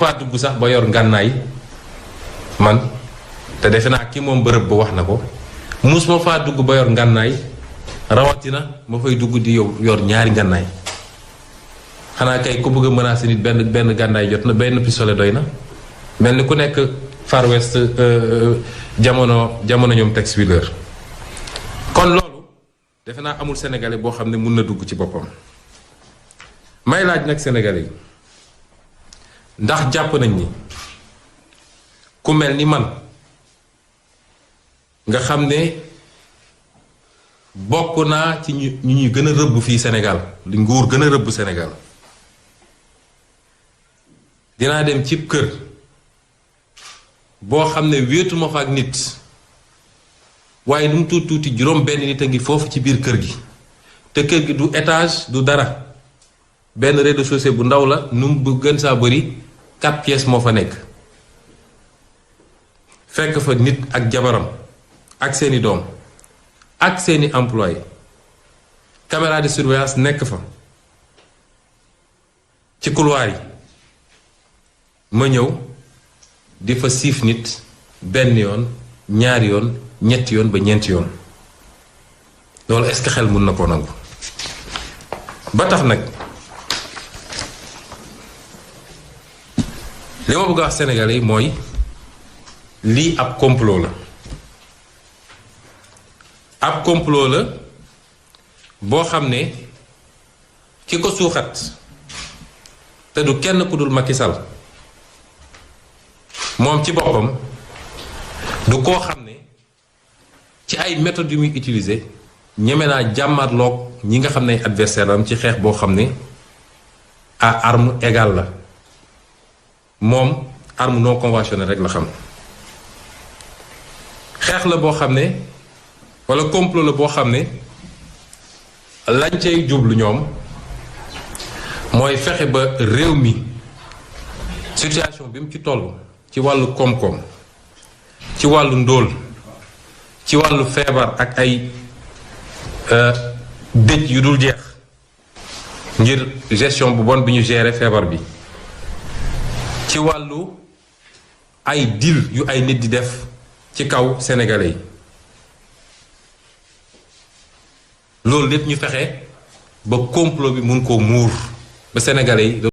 faa dugg sax ba yor ngànnaay man te defe naa ki moom bërëb ba wax na ko mus ma faa dugg ba yor ngànnaay rawatina ma fay dugg di yor ñaari ngànnaay xanaa kay ku bëgg a menacer nit benn gànnaay jot na benn pistolet doy na mel ni ku nekk Far West jamono ñoom Tex Willer kon loolu defe naa amul sénégalais boo xam ne mun na dugg ci boppam may laaj nag sénégalais yi ndax jàpp nañ ni ku mel ni man nga xam ne bokk naa ci ñu ñuy gën a rëbb fii Sénégal li nguur gën a rëbb Sénégal dinaa dem cib kër boo xam ne wéetuma fa ak nit waaye nu mu tuuti tuuti juróom benn nit a ngi foofu ci biir kër gi te kër gi du étage du dara benn rez-de-chaussée bu ndaw la nu mu gën saa bëri 4 pièces moo fa nekk fekk fa nit ak jabaram ak seeni doom ak seeni employé caméra de surveillance nekk fa ci couloir yi ma ñëw di fa siif nit benn yoon ñaari yoon ñetti yoon ba ñeenti yoon loolu est-ce que xel mun na koo nangu ba tax nag li ma bëgg a wax Sénégalais yi mooy lii ab complot la ab complot la boo xam ne ki ko suuxat te du kenn ku dul Macky Sall moom ci boppam du koo xam ne ci ay méthodes yu muy utiliser ñeme naa jàmmarloog ñi nga xam ne adversaire am ci xeex boo xam ne à arme égale la moom arme non conventionnelle rek la xam xeex la boo xam ne walla complot la boo xam ne lañ cay jublu ñoom mooy fexe ba réew mi situation bi mu ci toll ci wàllu koom-koom ci wàllu ndóol ci wàllu feebar ak ay dëj yu dul jeex ngir gestion bu bon bi ñu gérer feebar bi ci wàllu ay deal yu ay nit di def ci kaw sénégalais yi loolu lépp ñu fexe ba complot bi mun koo muur ba sénégalais yi